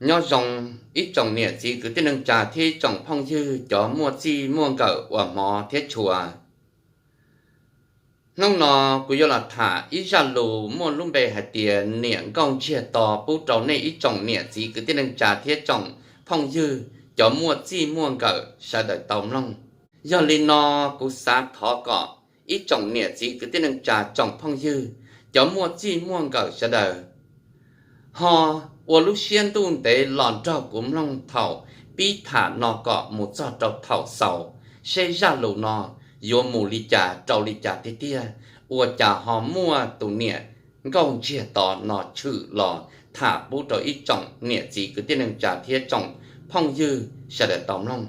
Nyob zoo ib tsoom niam txiv kwv tij neej tsa thiab ib tsoom phooj ywg cov muaj txij muaj nkawm uas hmov thiab tshua. Hnub no kuv yuav los tham ib zaj lus muaj lub npe hais tias niam nkauj ntsiag to pub rau nej ib tsoom niam txiv kwv tij neej tsa thiab tsoom phooj ywg cov muaj txij muaj nkawm sawv daws tau mloog. Yog li no kuv xav thov kom ib tsoom niam txiv kwv tij neej tsa tsoom phooj ywg cov muaj txij muaj nkawm sawv daws ho ua lub siab ntuj ntev los nrog kuv mloog thaum pib tham no kom mus txog rau thaum xaus, seb zaj lus no yuav mus li cas rau li cas tiag tiag, ua cas ho muaj tus niam nkauj ntsiag to no tshwm los tham pub rau ib tsoom niam txiv kwv tij neej tsa thiab tsoom phooj ywg sawv daws tau mloog.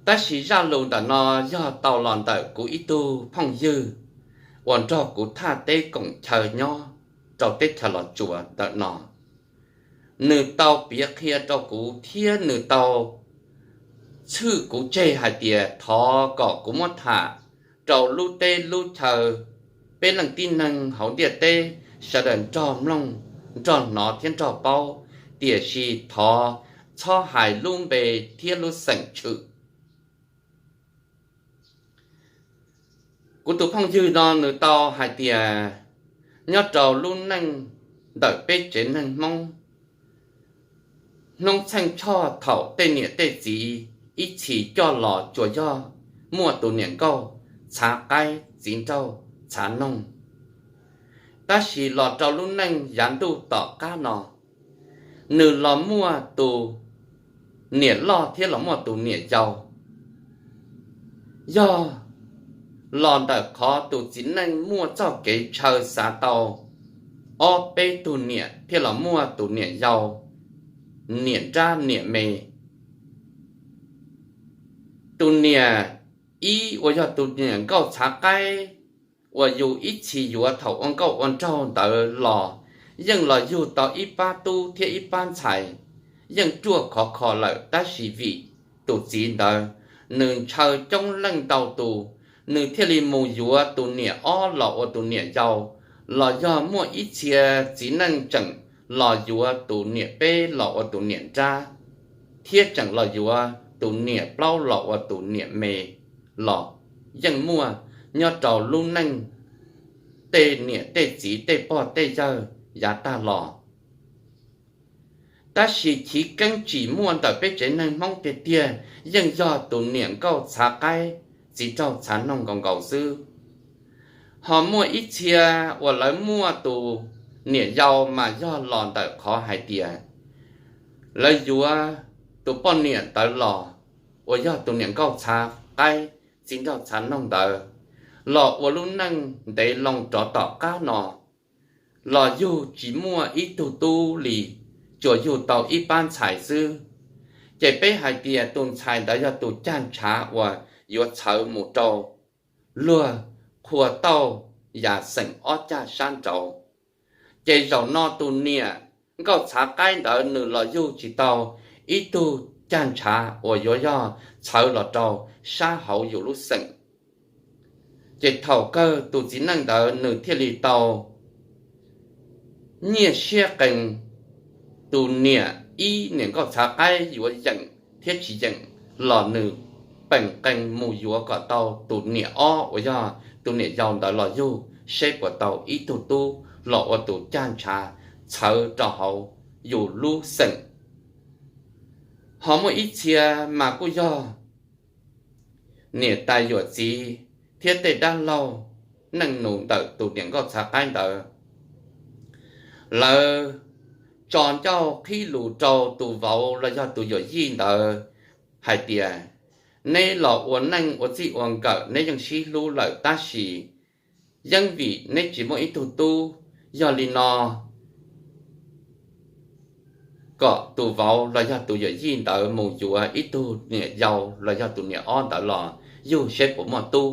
Tab sis zaj lus ntawm no yog tau los ntawm kuv ib tug phooj ywg uas nrog kuv thaj teb koom chaw nyob rau teb chaws Los Tsuas ntawm no. Nws tau piav qhia rau kuv thiab nws tau txhwj kuv tseg hais tias thov kom kuv muab tham rau lub teb lub chaw, peb leej tib neeg hauv ntiaj teb sawv daws nrog mloog, nrog hnov thiab nrog paub, tiam sis thov txhob hais lub npe thiab lub xeem tshwm. Kuv tus phooj ywg no nws tau hais tias nyob rau lub neej ntawm peb tsev neeg Hmoob, hnub txheej tshoj thaum tej niam tej txiv ib txhis coj los tsuas yog muaj tus niam nkauj txhav qaib txiv nraug txhav noog. Tab sis los rau lub neej yav ntuj tom qab no, nws los muaj tus niam loj thiab los muaj tus niam yau. Yog los ntawm qhov tus txiv neej muaj txoj kev ntshaw xav tau ob peb tug niam thiaj los muaj tus niam yau, niam nrab niam me. Tus niam ib uas yog tus niam nkauj txhav qaib uas yus ib txhis yuav thaum ua nkauj ua nraug ntawd los yeej los yug tau ib pab tub thiab ib pab ntxhais, yeej ruaj khov kho lawm, tab sis vim tus txiv ntawd nws ntshaw coob leej ntau tus, nws thiaj li mus yuav tus niam ob los ua tus niam yau, los yog muaj ib txhia txiv neej tseem los yuav tus niam peb los ua tus niam nrab, thiab tseem los yuav tus niam plaub los ua tus niam me los yeej muaj nyob rau lub neej tej niam tej txiv tej pog tej yawg yav tag los. Tab sis chiv keeb tsim muaj ntawm peb tsev neeg Hmoob tiag tiag yeej yog tus niam nkauj txhav qaib txiv nraug txhav noog nkaus nkaus xwb. Ho muaj ib txhia uas lawv muaj tus niam yau mas yog los ntawm qhov hais tias lawv yuav tus poj niam ntawd los uas yog tus niam nkauj txhav qaib txiv nraug txhav noog ntawd los ua lub neej ntev loo rov tom qab no los yug tsis muaj ib tug tub li, tsuas yug tau ib pab ntxhais xwb. Ces peb hais tias tus ntxhais ntawd yog tus cag ntshav uas yuav txhawv mus rau luag qhua tauj yam xeem ob cag sab nraud. Ces zaum no tus niam nkauj txhav qaib ntawd nws los yug tsis tau ib tug cag ntshav uas yuav yog txhawv los rau sab hauv yus lub xeem. Ces thaum kawg tus txiv neej ntawd nws thiaj li tau nyiaj siab qees, tus niam ib niam nkauj txhav qaib yuav yeem thiab tsis yeem los nws peem qees mus yuav kom tau tus niam ob uas yog tus niam yau ntawd los yug seb puas tau ib tug tub los ua tus cag ntshav txhawv rau hauv yus lub xeem. Ho muaj ib txhia mas kuj yog niam tais yawm txiv thiab tej dab laug neej nus ntawm tus niam nkauj txhav qaib ntawd, lawv tso ncauj qhib lus rau tus vauv los yog tus yawm yij ntawd hais tias, neb los ua neej ua txij ua nkawm neb yeej sib hlub lawm tab sis yeej vim neb tsis muaj ib tug tub, yog li no kom tus vauv los yog tus yawm yij ntawd mus yuav ib tug niam yau los yog tus niam ob ntawd los yug seb puas muaj tub.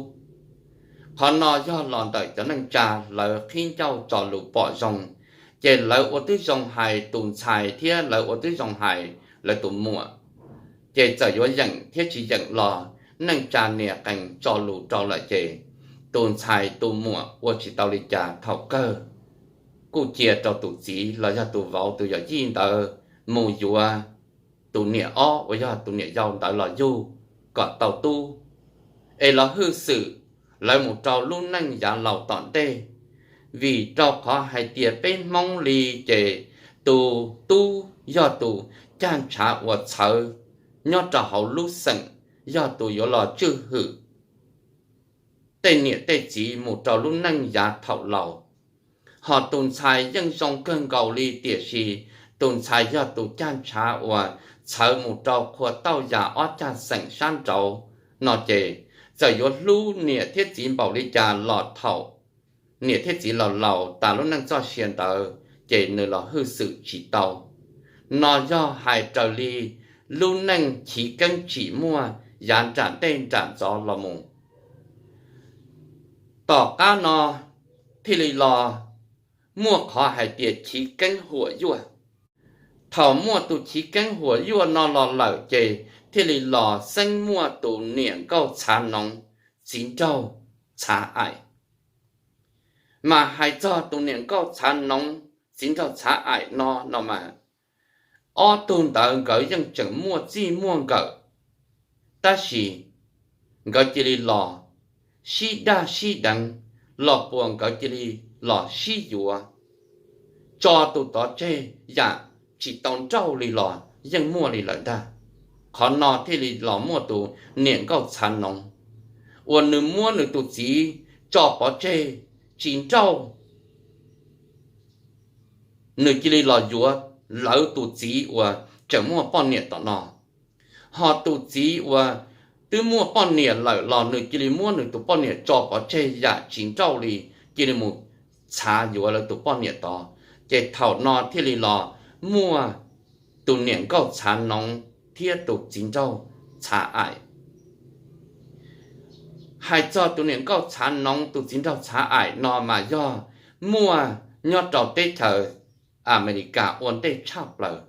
Qhov no yog los ntawm cov neej tsa lawv qhib ncauj tso lus pom zoo, ces lawv ua twb zoo hais tus ntxhais thiab lawv ua twb zoo hais lawv tus muam. Ces txawm yuav yeem thiab tsis yeem los neej tsa nias qees tso lus rau lawm ces tus ntxhais tus muam ua tsis tau li cas thaum kawg. kuj cia rau tus txiv los yog tus vauv tus yawm yij ntawd mus yuav tus niam ob uas yog tus niam yau ntawd los yug kom tau tub, es los hwj xwm lawv mus rau lub neej yav laus tom ntej. Vim rau qhov hais tias peb Hmoob li ces tus tub yog tus caj ntshav uas txhawv nyob rau hauv lub xeem, yog tus yuav los tswj hwm tej niam tej txiv mus rau lub neej yav thaum laus. Hos tus ntxhais yeej zoo kawg nkaus li tiam sis tus ntxhais yog tus caj ntshav uas txhawv mus rau qhua tauj yas ob cag xeem sab nraud no ces txawm yuav hlub niam thiab txiv npaum li cas los thaum niam thiab txiv laus laus tas lub neej txoj sia ntawd ces nws los hwj xwm tsis tau. No yog hais raws li lub neej chiv keeb tsim muaj yav nram ntej nram ntxov los mus. Tom qab no thiaj li los muaj qhov hais tias chiv keeb huam yuaj. Thaum muaj tus chiv keeb huam yuaj no los lawm ces thiaj li los xeeb muaj tus niam nkauj txhav noov txiv nraug txhav aim. Mas hais txog tus niam nkauj txhav noov txiv nraug txhav aim no no mas, ob tug ntawd nkawd yeej tseem muaj txij muaj nkawm, tab sis nkawd cia li los sib daj sib deev los puas nkawd cia li los sib yuav, tso tus tod tseg yam tsis tau nrauj li los yeej muaj li lawm ntag. Qhov no thiaj li los muaj tus niam nkauj txhav noov uas nws muab nws tus txiv tso pov tseg tsis nrauj, nws cia li los yuav lawv tus txiv uas tseem muaj poj niam tom no. Hos tus txiv uas twb muaj poj niam lawm los nws cia li muab nws tus poj niam tso pov tseg yam tsis nrauj li, cia li mus txhav yuav lawv tus poj niam tod. Ces thaum no thiaj li los muaj tus niam nkauj txhav noov thiab tus txiv nraug txhav aim. Hais txog tus niam nkauj txhav noov tus txiv nraug txhav aim no mas yog muaj nyob rau teb chaws Amelikas ua ntej tshaj plaws.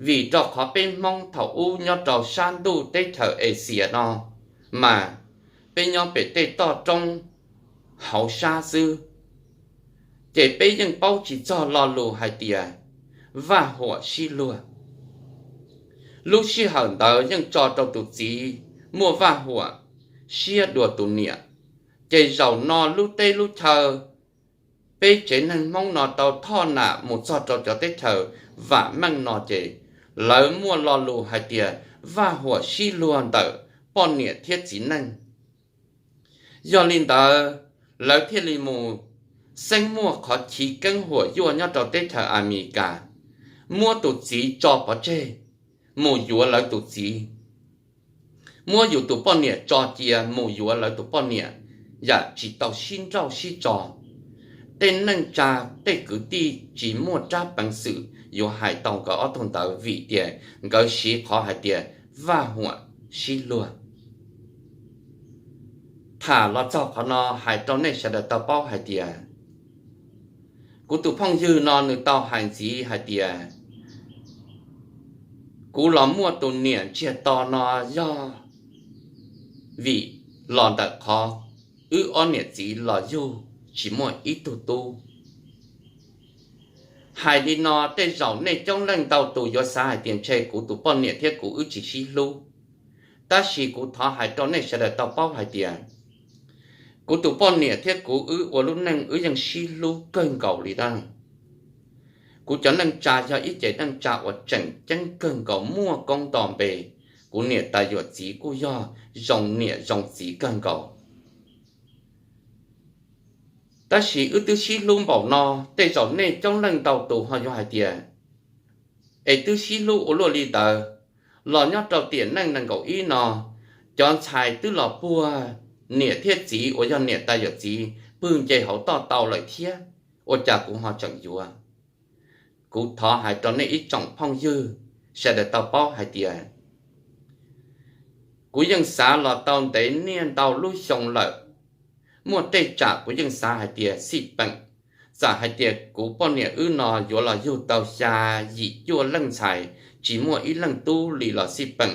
Vim rau qhov peb Hmoob thaum ub nyob rau sab ntuj teb chaws Axias no mas peb nyob pem tej toj roob hauv sab xwb, ces peb yeej paub tsis txog lo lus hais tias vaj huam sib luag. Lub sij hawm ntawd yeej tso rau tus txiv muaj vaj huam siab dua tus niam. Ces zaum no lub teb lub chaw, peb tsev neeg Hmoob no tau thoj nam mus txog rau cov teb chaws vam meej no ces lawv muaj lo lus hais tias vaj huam sib luag ntawm poj niam thiab txiv neej. Yog li ntawd, lawv thiaj li mus xeeb muaj qhov chiv keeb huam yuaj nyob rau teb chaws Amelikas, muab tus txiv tso pov tseg, mus yuav lawv tus txiv, muab yus tus poj niam tso cia mus yuav lawv tus poj niam, yam tsis tau sib nrauj sib tso. Tej neej tsa, tej kwv tij tsis muaj rab peev xwm yuav hais tau nkawd ob tug ntawd vim tias nkawd siv qhov hais tias vaj huam sib luag. Tham los txog qhov no hais rau nej sawv daws tau paub hais tias kuv tus phooj ywg no nws tau hais ntxiv hais tias kuv los muaj tus niam ntsiag to no yog vim los ntawm qhov wb ob niam txiv los yug tsis muaj ib tug tub. Hais li no tej zaum nej coob leej ntau tus yuav xav hais tias ntshe kuv tus poj niam thiab kuv wb tsis sib hlub. Tab sis kuv thov hais rau nej sawv daws tau paub hais tias kuv tus poj niam thiab kuv wb ua lub neej wb yeej sib hlub kawg nkaus li na. Kuv cov neej tsa yog ib ce neej tsa uas tseem ceeb kawg nkaus muaj koob nto npe. Kuv niam tais yawm txiv kuj yog zoo niam zoo txiv kawg nkaus. Tab sis wb twb sib hlub npaum no, tej zaum nej coob leej ntau tus ho yuav hais tias, es twb sib hlub ua luaj li ntawd, los nyob rau tiam neej nees nkaum ib no, cov ntxhais twb los puag niam thiab txiv uas yog niam tais yawm txiv pw nce hauv toj tau lawm thiab, ua cas kuv ho tseem yuav? Kuv thov hais rau nej ib tsoom phooj ywg sawv daws tau paub hais tias kuv yeej xav los tau ntev niaj ntau lub xyoo lawm. Muaj tej tsam kuv yeej xav hais tias xij peem, txawm hais tias kuv poj niam wb no yuav los yug tau xya yim cuaj leej ntxhais tsis muaj ib leej tub li los xij peem,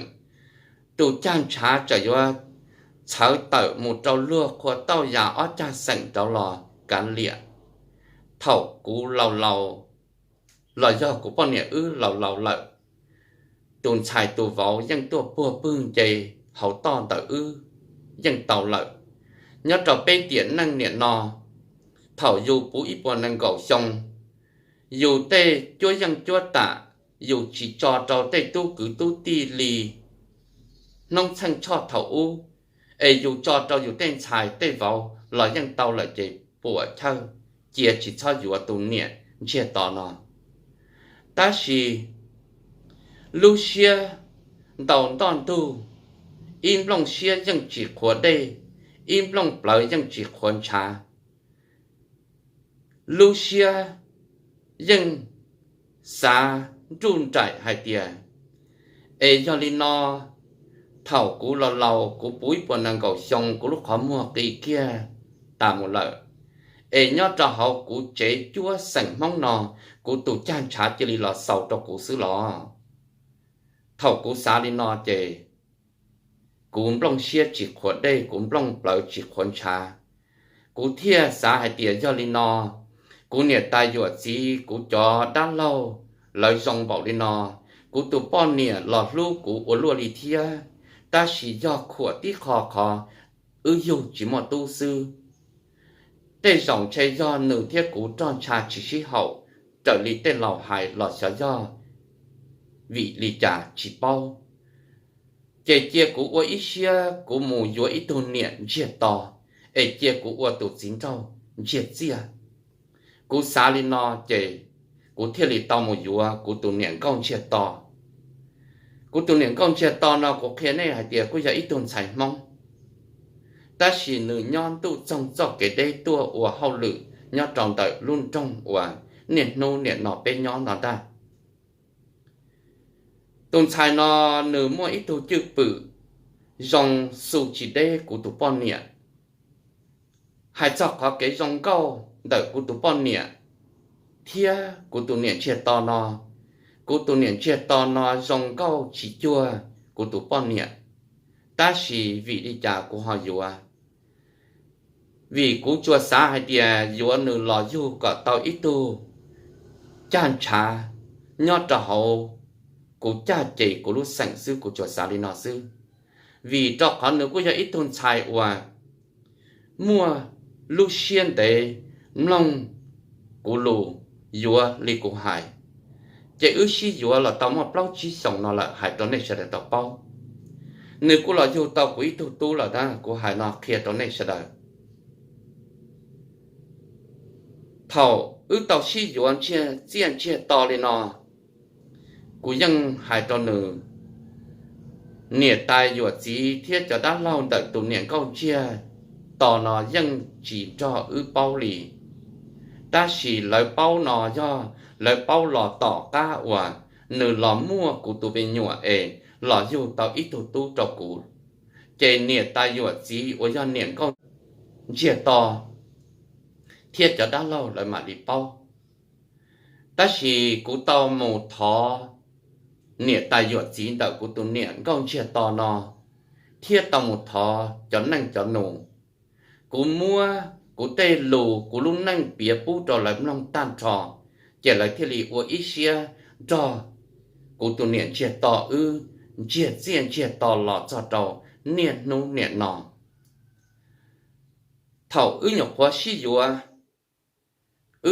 tus cag ntshav tseem yuav txhawv tawm mus rau luag qhua tauj yas ob cag xeem rau los kav liam. Thaum kuv laus laus, los yog kuv poj niam wb laus laus lawm, tus ntxhais tus vauv yeej tuaj puag pwg nce hauv toj ntawm wb yeej tau lawm. Nyob rau peb tiam neej niam no, thaum yus puv ib puas nees nkaum xyoo, yus tej cuab yeej cuab tam, yus tsis tso rau tej tub kwv tub tij li hnub txheej tshoj thaum ub, es yus tso rau yus tej ntxhais tej vauv los yeej tau lawm ces puam chawj, cia tsis txhob yuav tus niam ntsiag to no. Tab sis lub siab ntau ntoj ntug, ib nplooj siab yeej tsis qhuav dej, ib nplooj plawv yeej tsis qhuav ntshav. Lub siab yeej xav nruj nraim hais tias, es yog li no, thaum kuv los laus, kuv puv ib puas nees nkaum xyoo, kuv lub qhov muag qis kiag tas mus lawm, es nyob rau hauv kuv tsev cuab xeem Hmoob no, kuv tus cag ntshav cia li los xaus rau kuv xwb los? Thaum kuv xav li no ces kuv nplooj siab tsis qhuav dej, kuv nplooj plawv tsis qhuav ntshav. Kuv thiaj xav hais tias yog li no, kuv niam tais yawm txiv, kuv cov dab laug, lawv zoo npaum li no, kuv tus poj niam los hlub kuv ua luaj li thiab, tab sis yog khuam tib qho qhov wb yug tsis muaj tub xwb. Tej zaum ntshe yog nws thiab kuv roj ntsha tsis sib haum raws li tej laus hais los xyov yog vim li cas tsis paub. Ces cia kuv ua ib siab kuv mus yuav ib tug niam ntsiag to, es cia kuv ua tus txiv nraug ntsiag txiaj. Kuv xav li no ces kuv thiaj li tau mus yuav kuv tus niam nkauj ntsiag to. Kuv tus niam nkauj ntsiag to no kuv qhia nej hais tias kuj yog ib tug ntxhais Hmoob, tab sis nws nyob ntuj txoog txoj kev deb tuaj ua hauj lwm nyob rau ntawm lub nroog uas niaj hnub niam no peb nyob no ntag. Tus ntxhais no nws muaj ib tug cwj pwm zoo xu tsis deb kuv tus poj niam. Hais txog qhov kev zoo nkauj ntawm kuv tus poj niam thiab kuv tus niam ntsiag to no, kuv tus niam ntsiag to no zoo nkauj tsis cuag kuv tus poj niam, tab sis vim li cas kuv ho yuav? Vim kuv tsuas xav hais tias yuav nws los yug kom tau ib tug cag ntshav nyob rau hauv kuv caj ces kuv lub xeem xwb, kuv tsuas xav li no xwb. Vim rau qhov nws kuj yog ib tug ntxhais uas muaj lub siab ntev mloog kuv lus, yuav li kuv hais, ces wb sib yuav los tau muaj plaub tsib xyoos no lawm, hais rau nej sawv daws tau paub. Nws kuj los yug tau kuv ib tug tub lawm na, kuv hais no qhia rau nej sawv daws. Thaum wb tau sib yuav ntsiag txiaj ntsiag to li no, kuv yeej hais rau nws, niam tais yuam txiv thiab cov dab laug ntawm tus niam nkauj ntsiag to no yeej tsis nrog wb paub li. Tab sis lawv paub no yog lawv paub los tom qab uas nws los muaj kuv tus me nyuam es los yug tau ib tug tub rau kuv, ces niam tais yuam txiv uas yog niam nkauj ntsiag to thiab cov dab laug lawv mam li paub. Tab sis kuv tau mus thov niam tais yuam txiv ntawm kuv tus niam nkauj ntsiag to no, thiab tau mus thov cov neej cov nus. Kuv muab kuv tej lus kuv lub neej piav pub rau lawv mloog tag nrho, ces lawv thiaj li ua ib siab nrog kuv tus niam ntsiag to wb ntsiag txiaj ntsiag to los txog rau niaj hnub niam no. Thaum wb nyuam qhuav sib yuav,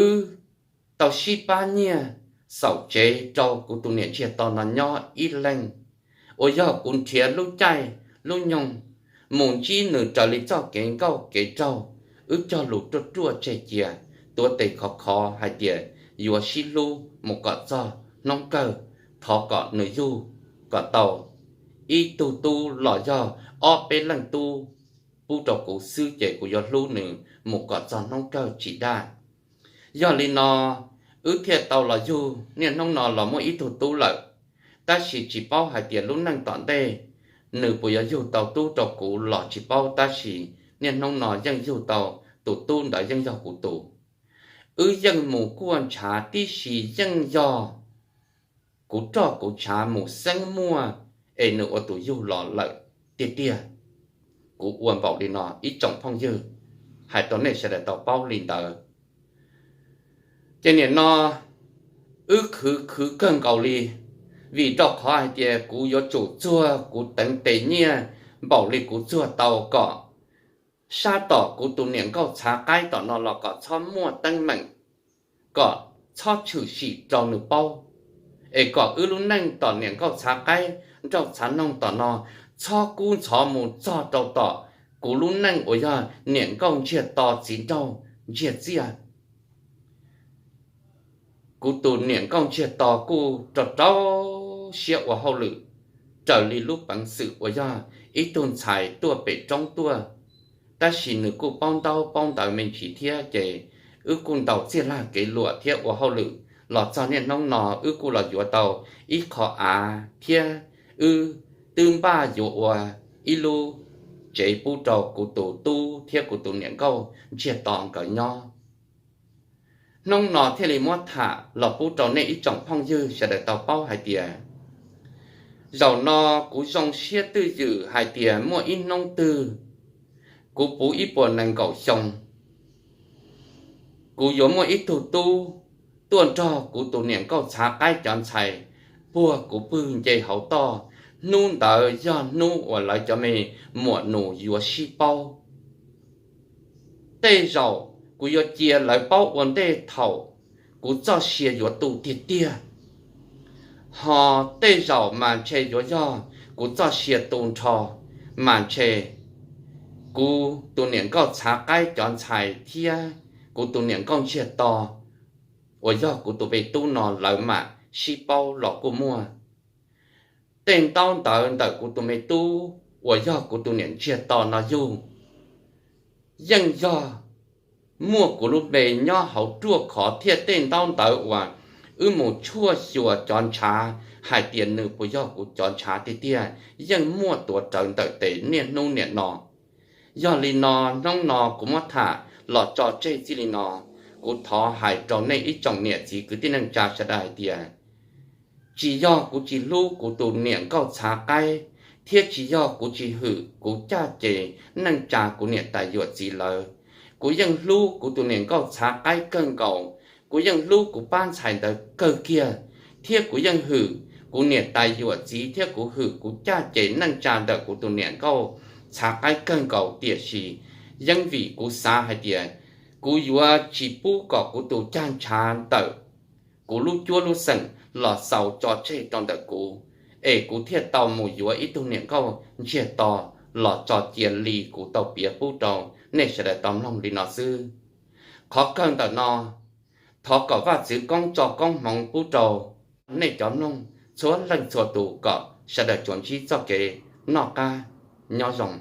wb tau sib pab nyiaj xaum tsev rau kuv tus niam ntsiag to no nyob ib leeg, uas yog kuv nrhiav lub caij lub nyoog mus ntsib nws raws li txoj kev nkauj kev nraug. Wb cog lus ruaj ruaj tseg cia, tuav tes khov khov hais tias yuav sib hlub mus kom txog hnub kawg, thov kom nws yug kom tau ib tug tub los yog ob peb leej tub pub rau kuv xwb ces kuv yuav hlub nws mus kom txog hnub kawg tsis daj. Yog li no, wb thiaj tau los yug niaj hnub no los muaj ib tug tub lawm, tab sis tsis paub hais tias lub neej tom ntej nws puas yuav yug tau tub rau kuv los tsis paub, tab sis niaj hnub no yeej yug tau tus tub ntawd yeej yog kuv tus. Wb yeej mus kuaj ntshav tib si yeej yog kuv roj kuv ntshav mus xeeb muaj es nws ua tus yug los lawm tiag tiag. Kuv ua npaum li no ib tsoom phooj ywg, hais rau nej sawv daws tau paub li ntawd. Ces nim no wb khwv khwv kawg nkaus li, vim rau qhov hais tias kuv yuav tsum txuag kuv teev tes nyiaj npaum li kuv txuag tau kom sab tom kuv tus niam nkauj txhav qaib tom no los kom txhob muaj teeb meem, kom txhob tshwm sim rau nws paub, es kom wb lub neej tom niam nkauj txhav qaib nrauj txhav noog tom no txhob kub ntxhov mus txog rau tom kuv lub neej uas yog niam nkauj ntsiag to txiv nraug ntsiag txiaj. Kuv tus niam nkauj ntsiag to kuj rau rau siab ua hauj lwm raws li lub peev xwm uas yog ib tug ntxhais tuaj pem roob tuaj, tab sis nws kuj paub ntaub paub ntawv me ntsis thiab ces wb kuj ntaus txiaj laj kev luam thiab ua hauj lwm los txog niaj hnub no wb kuj los yuav tau ib qho av thiab wb twb npaj yuav ua ib lub tsev pub rau kuv tus tub thiab kuv tus niam nkauj ntsiag to nkawd nyob. Hnub no thiaj li muab tham los pub rau nej ib tsoom phooj ywg sawv daws tau paub hais tias, zaum no kuv zoo siab twj ywm hais tias muaj ib hnub twg kuv puv ib puas nees nkaum xyoo, kuv yuav muaj ib tug tub tuaj nrog kuv tus niam nkauj txhav qaib cov ntxhais puag kuv pwg nce hauv toj. Hnub ntawd yog hnub uas lawv cov me muam nus yuav sib paub. Tej zaum kuv yuav cia lawv paub ua ntej thaum kuv txoj sia yuav tu tiag tiag, ho tej zaum mas ntshe yuav yog kuv txoj sia tu nrho, mas ntshe kuv tus niam nkauj txhav qaib cov ntxhais thiab kuv tus niam nkauj ntsiag to uas yog kuv tus me tub no lawv mam sib paub los kuj muaj. Tej ntaub ntawv ntawm kuv tus me tub uas yog kuv tus niam ntsiag to no yug yeej yog muaj kuv lub npe nyob hauv ruaj khov thiab tej ntaub ntawv uas wb mus tshuaj xyuas cov ntshav hais tias nws puas yog kuv cov ntshav tiag tiag yeej muaj tuav rawv ntawm tes niaj hnub niam no. Yog li no, hnub no kuv muab tham los tso tseg txij li no. Kuv thov hais rau nej ib tsoom niam txiv kwv tij neej tsa sawv daws hais tias, tsis yog kuv tsis hlub kuv tus niam nkauj txhav qaib, thiab tsis yog kuv tsis hwm kuv caj ces neej tsa kuv niam tais yuam txiv lawv. Kuv yeej hlub kuv tus niam nkauj txhav qaib kawg nkaus, kuv yeej hlub kuv pab ntxhais ntawd kawg kiag, thiab kuv yeej hwm kuv niam tais yuam txiv thiab kuv hwm kuv caj ces neej tsa ntawm kuv tus niam nkauj txhav qaib kawg nkaus, tiam sis yeej vim kuv xav hais tias kuv yuav tsis pub kom kuv tus caj ntshav ntawm kuv lub cuab lub xeem los xaus tso tseg rau ntawm kuv, es kuv thiaj tau mus yuav ib tug niam nkauj ntsiag to los tso cia li kuv tau piav pub rau nej sawv daws tau mloog li no xwb. Qhov kawg ntawm no, thov kom Vaj Txwv Koob tso koob hmoov pub rau nej cov mloog txhua leej txhua tus kom sawv daws tsuas ntsib txoj kev noj qab nyob zoo.